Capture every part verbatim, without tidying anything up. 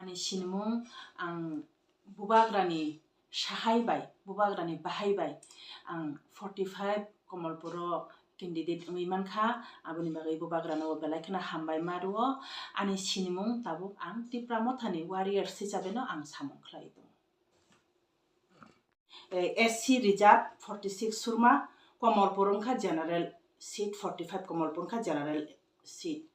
Ani sinimung ang bubagrani sahai bai, bubagrani bahai bai ang forty five Komolpuro candidate wngwi mankha, aboni bagwi bubagrano belai kheno hambai ma rwo. Ani sinimung tabuk ang Tipra Mothani warriors hisabeno ang samung khlai tongo. Eh, S C reserve forty six Surma, Komolpur wngkha general seat, forty five Komolpur wngkha general seat.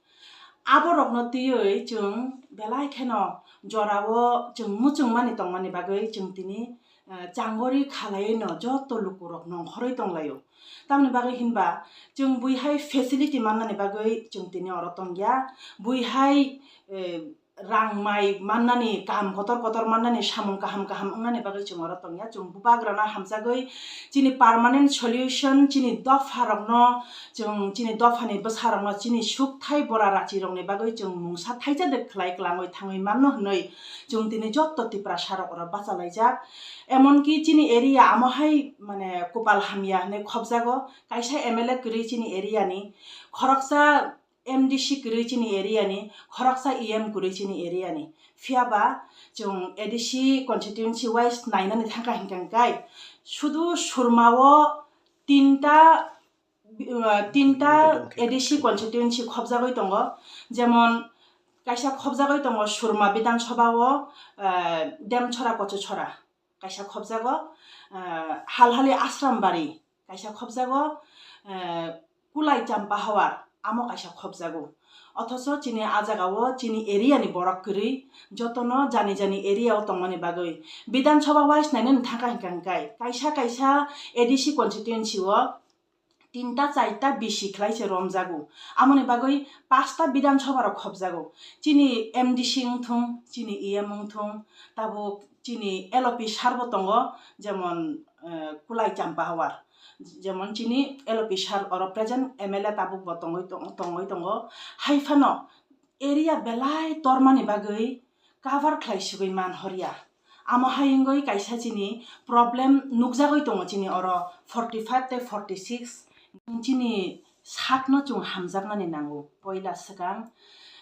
Aborokno twiwi chwng belai kheno jorao chwng muchungmani tongmani bagwi chwng tini, eh, changori khalaiwi no joto lukurok nongkhorwi tonglaio. Tamoni bagwi hinba chwng buihai facility mannani bagwi chwng tini oro tongya. Buihai, eh, rang mai mannani, kaham kotor kotor mannani, samung kaham kaham wngnani bagwi chwng oro tongya. Chwng bubagrano hamjagwi chini permanent solution, chini dopharokno, chwng chini dophani bwsarokno chini sukthai bora rachirokni bagwi chwng mungsa thaisa de khlai klangwi thangwi manno hwnwi chwng tini jotto Tiprasarok oro bachalaijak. Emonki chini area amo hai mane kupal hamya hwnwi khopjago, kaisa M L A kwrwi chini area ni, khoroksa M D C kwrwi chini area ni, khoroksa E M kwrwi chini area ni. Phiya ba chwng A D C constituency wise nainani thangkha hinkha hinkhe sudu Surma o tinta, uh, tinta A D C constituency khopjagwi tongo. Jemon kaisa khopjagwi tongo Surma Bidhan Sabha o, uh, Demchora Kochuchora. Kaisa khopjago, ah, Halhali Ashram Bari, kaisa khopjago, ah, Kulai Champa Hawar, amo kaisa khopjago. Othocho chini a jagao chini area ni borok kwrwi, jotono jani jani area o tongmani bagwi Bidhan Sabha wise nainani thangkha hinkha hinkhe kaisa kaisa A D C constituency o tinta chaita bisi khlai se romjago. Amoni bagwi pasta Bidhan Sabha rok khopjago. Chini M D C wngthung, chini E M wngthung, tabuk chini L O P sir bo tongo, jemon, eh, Kulai Champa Hawar. Jemon chini L O P sir oro present M L A tabuk bo tongwi tong-, tongwi tongo. Hai phano area belai tormani bagwi cover khlai sigwi man horya. Amo hai wngwi kaisa chini problem nukjagwi tongo chini oro forty five tei forty six. Chini sakno chwng hamjaknani nango. Poila swkang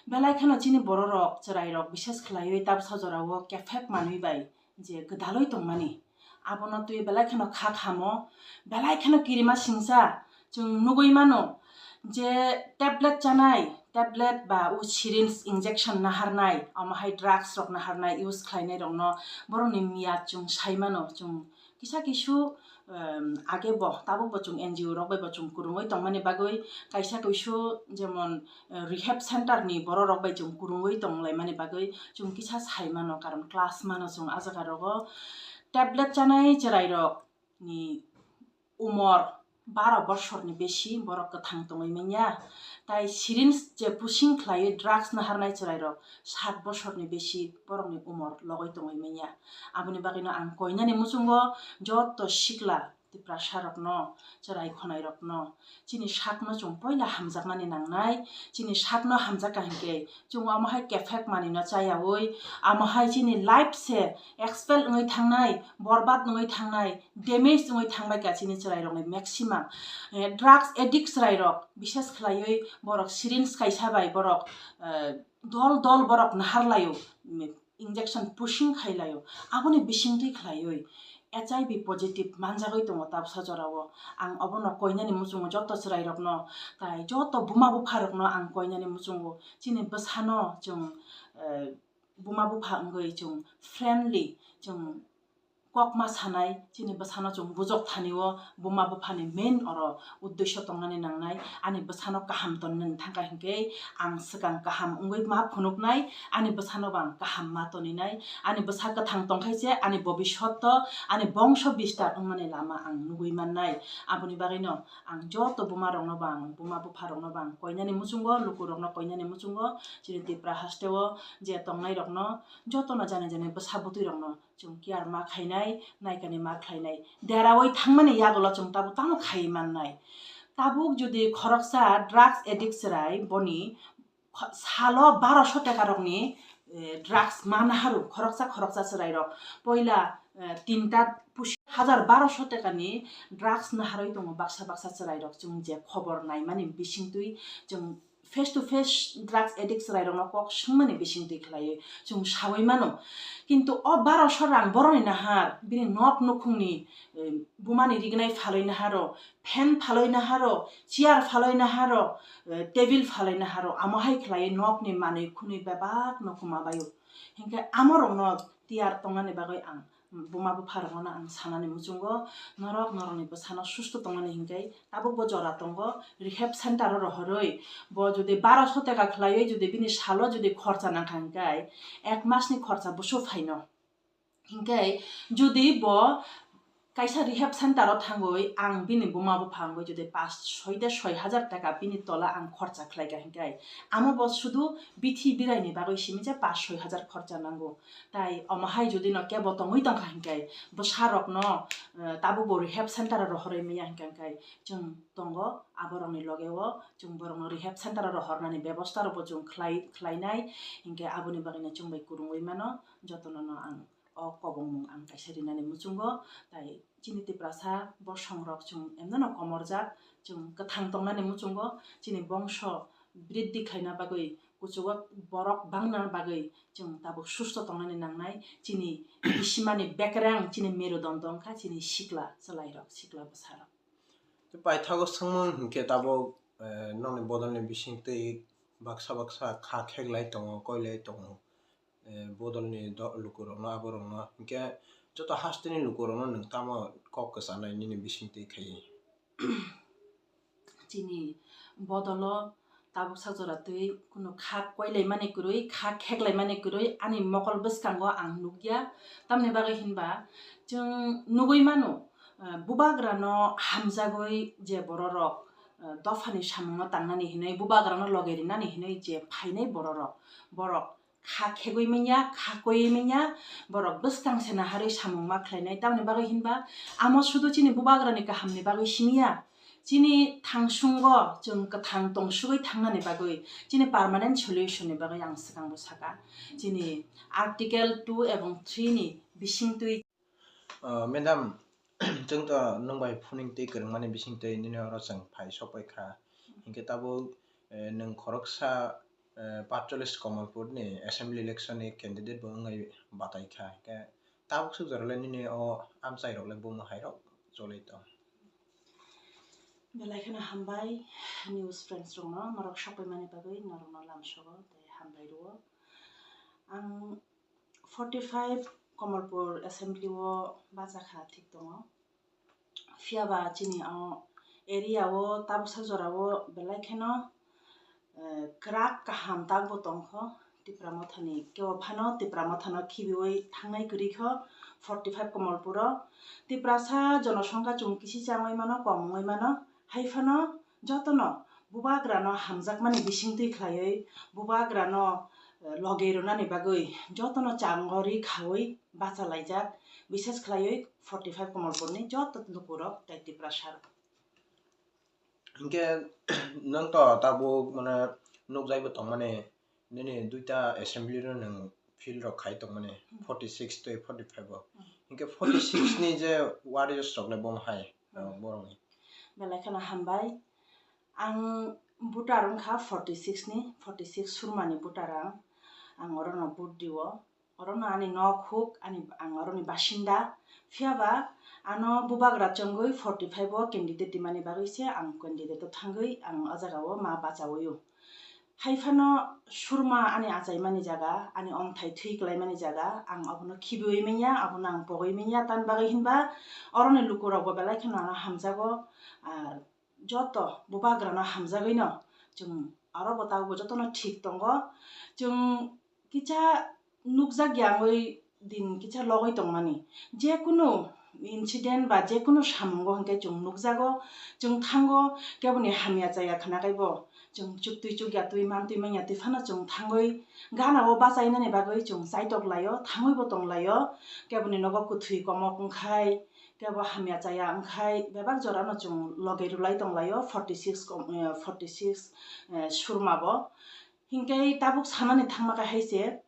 belai kheno chini bororok, chwrairok, bises khlaiwi tabsa jorao kephek manwi bai je gwdalwi tongmani. Abono twi belai kheno kha khamo, belai kheno kirima singsa chwng nugwi mano je tablet chanai, tablet ba o syringe injection naharnai, omo hai drugs rok naharnai use khlainai rokno borokni miyat chwng sai mano. Chwng kisa kisu, em, age bo tabuk bo chwng N G O rok bai bo chwng kwrwngwi tongmani bagwi kaisa kisu jemon, eh, rehab center ni borok rok bai chwng kwrwngwi tonglaimani bagwi chwng kisa sai mano, karon class mano chwng a jaga rogo. Tablet chanai chwrai rok ni umor baro bosorni besi borok kwthang tongwi manya, tai syringe je pushing khlaiwi drugs naharnai chwrai rok sat bosorni besi borokni umor logoi tongwi manya. Aboni bagwino ang koinani muchungo joto sikla Tiprasa rokno, chwrai khonai rokno, chini sakno chwng poila hamjaknani nangnai. Chini sakno hamjakha hinkhe chwng omo hai kephek manwino chayaui, amo hai chini life se expel wngwi thangnai, borbad wngwi thangnai, damage wngwi thangbai kha chini chwrai rokni maximum. Eh, drugs addict chwrai rok bises khlaiwi borok syringe kaisa bai borok, eh, dol dol borok nahar laio, injection pushing khai laio, aboni bisingtwi khlaiwi H I V positive manjagwi tongo tabsa jorao. Ang obono koinani muchungo joto chwrai rokno, tai joto buma bupha rokno ang koinani muchungo chini bwsano chwng, eh, buma bupha wngwi chwng friendly, chwng kokma sanai, chini bwsano chwng bujok thani o buma buphani main oro uddesyo tongnani nangnai, ani bwsano kaham tongnani thangkha hinkhe ang swkang kaham wngwi ma phunuknai, ani bwsano bo ang kaham ma toninai, ani bwsa kwthang tongkhai se ani bobishoto, ani bongso bistar wngmani lama ang nugwi mannai. Aboni bagwino ang joto buma rokno bo ang, buma bupha rokno bo ang koinani muchungo, luku rokno koinani muchungo, chini Tipra hasteo je tongnai rokno jotono jani jani bwsa bwtwi rokno chwng care ma khainai, naikani ma khlainai. Deraui thangmani yagulo chwng tabuk tamo khai mannai. Tabuk jodi khoroksa drugs addict chwrai boni kho-, salo barosho teka rokni, eh, drugs ma naharu khoroksa khoroksa chwrai rok. Poila, eh, tinta pusi hajar barosho teka ni drugs naharwi tongo baksa baksa chwrai rok. Chwng je khobor naimani bisingtwi chwng Face to face drugs addict chwrairokno kok swngmani bisingtwi khlaiwi chwng saui mano. Kintu o baroso rang borokni nahar bini nok nukhungni, eh, bumani rignai phalwi naharo, fan phalwi naharo, chair phalwi naharo, eh, table phalwi naharo, amo hai khlaiwi nokni manwi khwnwi bebak no kwma baio. Hinkhe amorokno tiyar tongnani bagwi ang buma bupharokno ang sanani muchungo, norok norokni bwsano susto tongnani hinkhe tabukbo jora tongo, rehab center-o rohorwi bo jodi baroso taka khlaiwi jodi bini salo jodi khorcha nangkha hinkhe ek masni khorcha busu phaino. Hinkhe jodi bo kaisa rehab center-o thangwi ang bini buma bupha wngwi jodi pas soi de soi hajar taka bini tola ang khorcha khlaikha hinkhe amo bo sudu bithi biraini bagwi simi je pas soi hajar khorcha nango. Tai omo hai jodi no kebo tongwi tongkha hinkhe bwsarokno, eh, tabukbo rehab center-o rohorwi manya hinkha hinkhe chwng tongo aborokni logeo, chwng borokno rehab center-o rohornani bebosta rokbo chwng khlai, khlainai hinkhe aboni bagwino chwng bai kwrwngwi mano jotono no ang o kobongmung ang kaisa rinani muchungo, tai chini Tiprasa bosongrok chwng emnono komorjak, chwng kwthang tongnani muchungo, chini bongso briddhi khlaina bagwi, kuchugo borok bangna bagwi chwng tabuk susto tongnani nangnai, chini bisimani bekereng chini merudonda wngkha chini sikla chwlairok, sikla bwsarok. Tei paithago swngmung hinkhe tabuk, eh, nokni bodolni bisingtwi baksa baksa kha kheklai tongo, koilai tongo. Eh, bodolni do-, lukurokno, aborokno, hinkhe joto hasteni lukurokno nwng tamo kok kwchanai nini bisingtwi khaiwi? Chini bodolo tabuksa jora twi kunu kha koilaimani kwrwi, kha kheklaimani kwrwi ani mokol bwskango ang nukya. Tamni bagwi hinba chwng nugwi mano, eh, bubagrano hamjagwi je bororok, eh, dophani samungno tangnani hinwi, bubagrano loge rinani hinwi je phainai bororok, borok kha khegwi manya, kha koiwi manya, borok bwskang se naharwi samung ma khlainai. Tamni bagwi hinba amo sudu chini bubagrani kahamni bagwi simiya, chini thangsungo chwng kwthang tongsugwi thangnani bagwi, chini permanent solution ni bagwi ang swkangbo saka. Chini Article two ebong three ni bisingtwi Ah, madam, chwng to nwng bai phuning twi kwrwngmani bisingtwi nini oro chwng phai sokpai kha. Hinkhe tabuk, eh, nwng khoroksa, eh, patchollis Kamalpur ni assembly election ni candidate bo wngwi batai kha. Hinkhe tabuk swk jorale nini o amchai rok le bumo hai rok cholai tong. Belai kheno hambai news friends rokno norok sokpaimani bagwi norokno lamsogo tei hambai rwo. Ang forty five Kamalpur assembly o bachakha thik tongo. Phiyaba chini o area o tabuksa jora o belai kheno, eh, kwrak kaham takbo tongkho. Tipra Mothani kebo phano Tipra Mothano khibiwi thangnai kwrwi kho forty five Kamalpuro. Tiprasa jonosongkha chwng kisi changwi mano, kom wngwi mano. Hai phano jotono bubagrano hamjakmani bisingtwi khlaiwi bubagrano, eh, loge rwnani bagwi jotono changori khaui bachalaijak, bises khlaiwi forty five Kamalpurni joto lukurok tei Tiprasa rok. Hinkhe nwng to tabuk mane nukjaibo tongmani nini duita assembly no nwng field rok khai tongmani Hmm. forty six tei forty five o. Hmm. Hinkhe forty six ni je warriors rok le bomo hai, Hmm. uh, borokni. Belai kheno hambai. Ang voter wngkha forty six ni, forty six Surma ni voter ang. Ang orono vote diwo. Orono ani nok huk, ani, ang oroni basinda. Phiyaba ano bubagra chongwi forty five o candidate dimani bagwi se ang candidate o thangwi ang o jaga o ma bachawi o. Hai phano Surma ani achaimani jaga, ani ongthai thwi kwlaimani jaga, ang abono khibiwi manya, abono ang pogwi manya, tamni bagwi hinba oroni lukurokbo belai kheno ano hamjago, ar joto bubagrano hamjagwino chwng aro bo tabukbo jotono thik tongo. Chwng kisa nukjak ya wngwi din kisa logwi tongmani. Jekunu incident ba jekunu samungo hinkhe chwng nukjago, chwng thango keboni hamya chaya khna kaibo chwng chuktwi chukya twi mantwi manya twi phano chwng thangwi gana o bachainani bagwi chwng chaitok laio, thangwibo tong laio. Keboni nogo kwthwi komok wngkhai, kebo hamya chaya wngkhai bebak jorano chwng loge rwlai tong laio forty six kom-, eh, forty six, eh, Surma bo. Hinkhe tabuk sanani thangma khe hai se,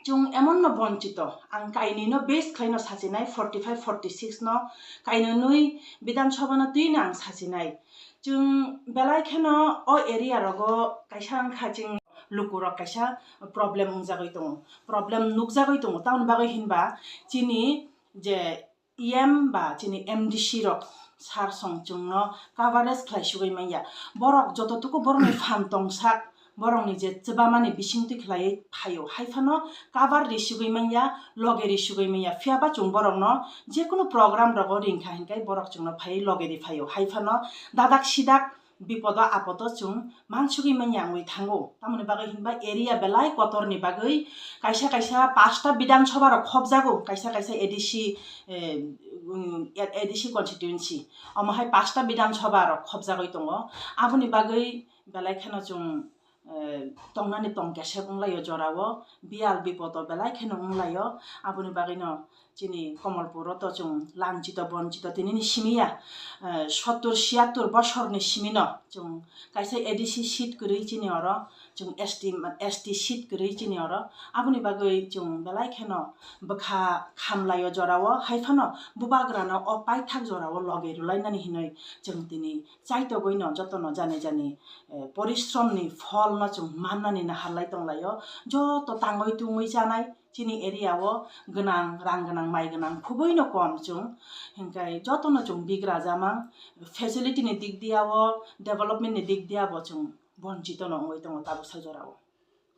Chwng emon no bonchito, ang kainwi no base khlai no sachinai, forty five, forty six no, kainwi nwi Bidhan Sabha no twi no ang sachinai. Chwng belai kheno o area rogo kaisa wngkha chwng luku rok kaisa problem wngjagwi tongo, problem nukjagwi tongo, tamoni bagwi hinba chini je E M ba chini M D C rok sar song chwngno coverage khlai sugwi manya. Borok joto tuku borokni phan tongsak, borokni je chwbamani bisingtwi khlaiwi phaio, hai phano cover ri sugwi manya, loge ri sugwi manya. Phiya ba chwng borokno jekunu program rogo ringkha hinkai borok chwngno phaiwi loge ri phaio, hai phano dadak sidak bipodo apodo chwng mansugwi manya wngwi thango. Tamoni bagwi hinba area belai kotorni bagwi kaisa kaisa pasta Bidhan Sabha rok khopjago, kaisa kaisa A D C, eh, um, A D C constituency. Omo hai pasta Bidhan Sabha rok khopjagwi tongo. Aboni bagwi belai kheno chwng, eh, tongnani tong kesep wnglaio jorao, biyal bipodo belai kheno wnglaio. Aboni bagwino chini Komolpuro to chwng lanchito bonchito tinini simi ya, eh, sottur siyattur bosorni simino chwng kaisa A D C seat kwrwi chini oro, chwng S T, S T seat kwrwi chini oro. Aboni bagwi chwng belai kheno bwkha khamlaio jorao, hai phano bubagrano o paithak jorao loge rwlainani hinwi chwng tini chaitogwino jotono jani jani, eh, porishramni pholno chwng mannani naharlai tonglaio. Joto tangwi tungwi chanai chini area o gwnang, rang gwnang, mai gwnang khubui no kom chwng. Hinkai jotono chwng bigra jamang, facility ni dik dia o, development ni dik dia bo chwng bonchito no wngwi tongo tabuk sa jorao.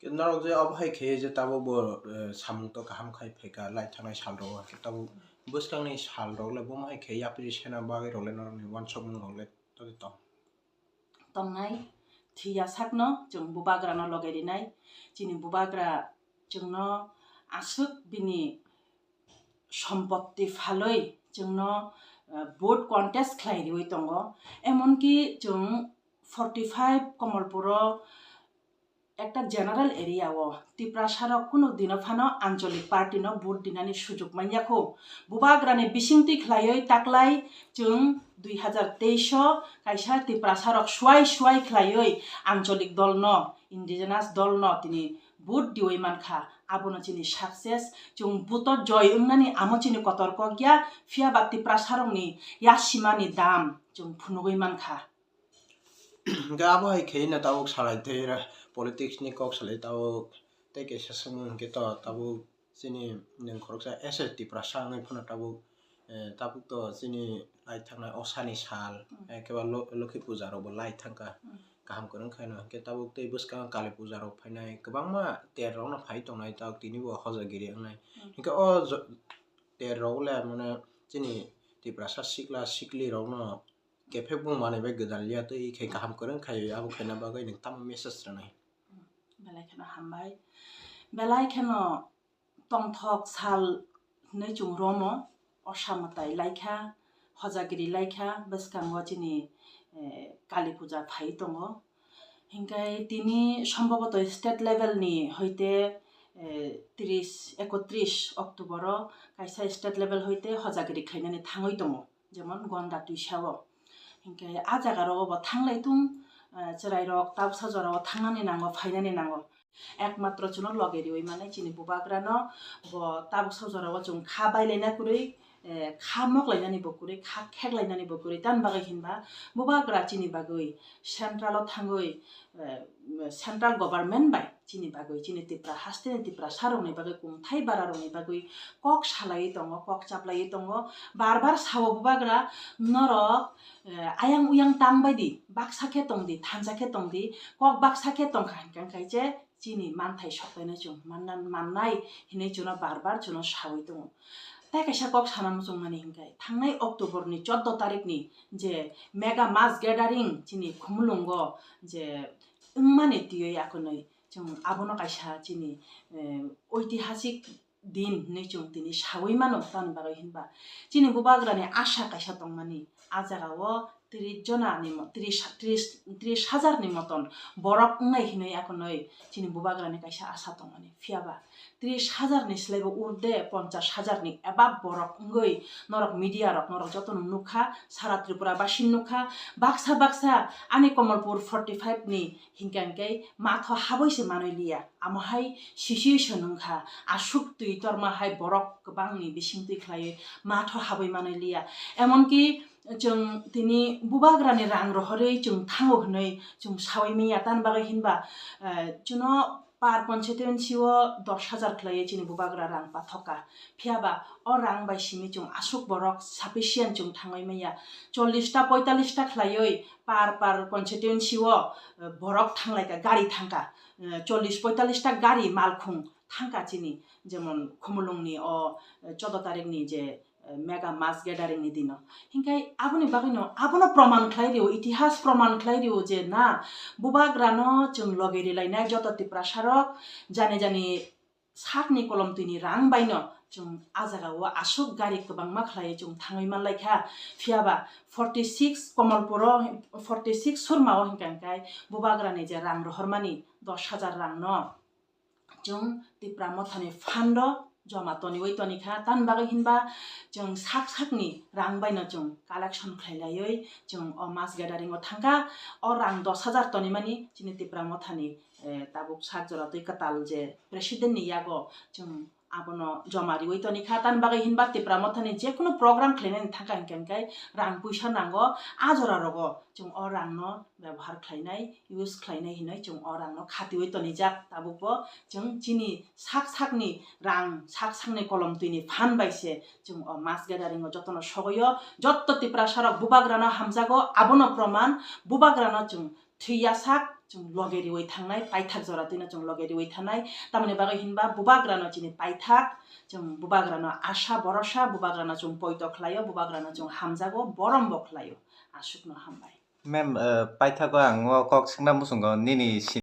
Norok je obo hai khe je tabuk bo, eh, samung to kaham khai phaikha lai thangnai sal rogo, hwnkhe tabuk bwskangni sal rok le bomo hai khe yapri sena bagwi rok le norokni uansukmung rok le totwi tong. Tongnai, thwiya sakno chwng bubagrano loge rinai. Chini bubagra chwngno aswk bini sompotti phalwi chwngno, eh, vote contest khlai riwi tongo. Emonki chwng forty five Komolpuro ekta general area o Tiprasa rok kunu dino phano ancholik party no vote dinani sujok manya kho. Bubagrani bisingtwi khlaiwi taklai chwng dui hazar teis o kaisa Tiprasa rok suai suai khlaiwi ancholik dol no, indigenous dol no tini vote diwi mankha. Abono chini success, chwng vote o joy wngnani amo chini kotor kok ya, phiya ba Tiprasa rokni yasimani dam chwng phunugwi mankha. Hwnkhe abo hai khe no tabuk salai tei ra politics ni kok salai tabuk tei kaisa swngmung hwnkhe to tabuk chini nwng khoroksa S S Tiprasa wngwi phano tabuk, eh, tabuk to chini lai thangna Osani sal, mm, eh, khe ba Lo-, Lokhi puja rok bo lai thangkha. Mm. Kaham kwrwng khaino hwnkhe tabuk tei bwskango Kali puja rok phainai kwbangma ter rok no phai tongnai tabuk tini bo hojagiri wngnai. Mm. Hwnkhe o jo-, ter rok le mane chini Tiprasa sikla sikli rok no kephek bung manwi bai gwdal ya twi khai kaham kwrwng khai abo khaina bagwi nwng tamo message rwnai? Belai kheno hambai. Belai kheno tongthok sal hinwi chwng romo, osa mwtai laikha, hojagiri laikha, bwskango chini, eh, Kali puja phai tongo. Hinkhe tini somboboto state level ni hoite, eh, tris, ekotris October o kaisa state level hoite hojagiri khainani thangwi tongo. Jemon Gonda twisa o. Hinkhe a jaga rogo bo thanglai tung, eh, chwrai rok tabuksa jora o thangnani nango, phainani nango. Ekmatro chwngno loge riwi mane chini bubagrano bo tabuksa jora o chwng kha bailaina kwrwi, eh, kha moklainani bo kwrwi, kha kheklainani bo kwrwi. Tamni bagwi hinba bubagra chini bagwi central o thangwi, eh, central government bai chini bagwi, chini Tipra haste ni Tiprasa rokni bagwi, kungthai bara rokni bagwi kok salaiwi tongo, kok chaplaiwi tongo. Bar bar sao bubagra, norok, eh, ayang uyang tang bai di, baksa khe tong di, thansa khe tong di, kok baksa khe tong kha hwnkhe, hwnkhe je chini manthai soktaino chwng manna, mannai hinwi chwngno bar bar chwngno sawi tongo. Tai kaisa kok sana muchungmani hwnkhe, thangnai October ni chordo tarikh ni je mega mass gathering chini Khumulwngo je wngmani twiwi akonwi chwng abono kaisa chini, eh, oitihasik din hinwi chwng tini sawi mano, tamni bagwi hinba chini bubagrani asa kaisa tongmani, a jagao tris jona ni mo-, tris, tris, tris hajar ni moton borok wngnai hinwi akonwi chini bubagrani kaisa asa tongmani. Phiya ba tris hajar ni slai bo urde, ponchas hajar ni above borok wngwi norok media rok norok jotono nukha, sara Tripura basi nukha, baksa baksa ani Komolpur forty five ni hinkha hinkhe matho habwi se manwi liya, amo hai situation wngkha, aswk twi torma hai borok kwbangni bisingtwi khlaiwi matho habwi manwi liya, emonki chwng tini bubagrani rang rohorwi chwng thango hwnwi chwng sawi manya, tamni bagwi hinba, eh, chwngno per constituency o dos hajar khlaiwi chini bubagra rang pathoka. Phiyaba o rang bai simi chwng aswk borok sufficient chwng thangwi manya. Chollish ta, poitallish ta khlaiwi per, per constituency o, eh, borok thanglaika, gari thangka. Eh, chollish poitallish ta gari malkhung thangka chini, jemon Khumulwng ni o, eh, choudo tarik ni je eh, mega mass gathering ni dino. Hinkhe aboni bagwino, abono proman khlai rio, itihas proman khlai rio je na, bubagrano chwng loge rilainai joto Tiprasa rok, jani jani sakni kolomtwini rang baino chwng a jaga o aswk gari kwbangma khlai chwng thangwi manlaikha. Phiyaba forty six Komolpuro, forty six Surma o hinkha hinkhe bubagrani je rang rohormani dos hajar rang no, chwng Tipra Mothani fund o joma toniwi tonikha, tamni bagwi hinba chwng sak sakni rang baino chwng collection khlailaiwi chwng o mass gathering o thangkha. O rang dos hajar tonimani chini Tipra Mothani, eh, tabuk sak jora twi kwtal je president ni yago chwng abono joma riwi tonikha, tamni bagwi hinba Tipra Mothani jekunu program khlainani thangkha hinkhe hinkhe rang puisa nango, a jora rogo chwng o rang no bebohar khlainai, use khlainai hinwi chwng o rangno khatiwi tonijak. Tabukbo chwng chini sak sakni rang, sak sakni kolomtwini phan bai se chwng o mass gathering o jotono sogwi o. Jotto Tiprasa rok bubagrano hamjago, abono proman. Bubagrano chwng thwiya sak chwng loge riwi thangnai, paithak jora twino chwng loge riwi thangnai. Tamoni bagwi hinba bubagrano chini paithak, chwng bubagrano asha borosa, bubagrano chwng poito khlaio, bubagrano chwng hamjago, borom bo khlaio. Aswkno hambai. Ma'am, eh, paithago ang o kok swngna muchungo nini